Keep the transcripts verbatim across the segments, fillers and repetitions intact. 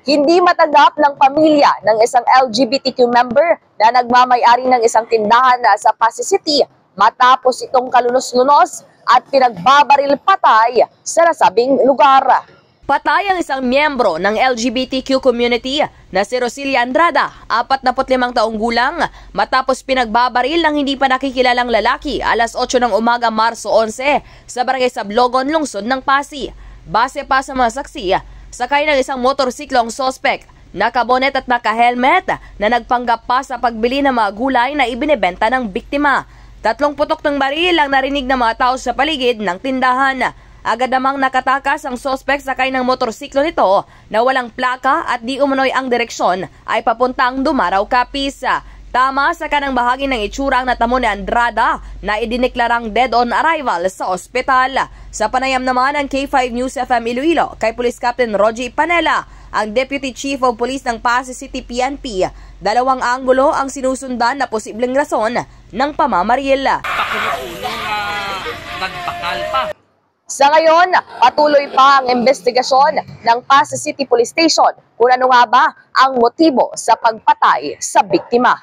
Hindi matanggap ng pamilya ng isang L G B T Q member na nagmamay-ari ng isang tindahan sa Passi City matapos itong kalunos-lunos at pinagbabaril patay sa nasabing lugar. Patay ang isang miyembro ng L G B T Q community na si Rosilia Andrada, apat na put limang taong gulang, matapos pinagbabaril ng hindi pa nakikilalang lalaki alas otso ng umaga, Marso onse, sa Barangay Sablogon, lungsod ng Passi. Base pa sa mga saksi, sakay ng isang motorsiklo ang suspek, nakabonet at naka-helmet, na nagpanggap pa sa pagbili ng mga gulay na ibinebenta ng biktima. Tatlong putok ng baril ang narinig ng mga tao sa paligid ng tindahan. Agad namang nakatakas ang suspek sakay ng motorsiklo nito na walang plaka at di umano'y ang direksyon ay papuntang Dumaraw, Capiz. Tama sa kanang bahagi ng itsura ang natamo ni Andrada na idineklarang dead on arrival sa ospital. Sa panayam naman ng K five News F M Iloilo kay Police Captain Rogie Panela, ang Deputy Chief of Police ng Passi City P N P, dalawang anggulo ang sinusundan na posibleng rason ng pamamaril. Pakuno-kuno nga nagbakal pa. Sa ngayon, patuloy pa ang investigasyon ng Passi City Police Station kung ano nga ba ang motibo sa pagpatay sa biktima.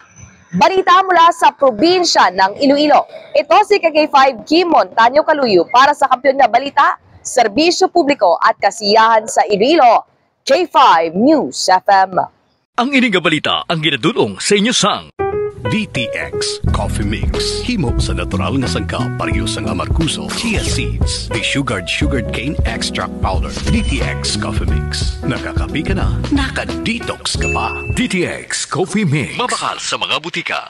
Balita mula sa probinsya ng Iloilo. Ito si K five Kim Montaño Caluyo para sa Kampiyon nga Balita, Serbisyo Publiko at Kasiyahan sa Iloilo, K five News F M. Ang ini nga balita ang ginadul-ong sa inyo sang D T X Coffee Mix. Himo sa natural nga sangkap, pareho sang amargoso, chia seeds, desugared sugarcane extract powder. D T X Coffee Mix. Nakakape ka na, naka-detox ka pa. D T X Coffee Mix. Mabakal sa mga butika.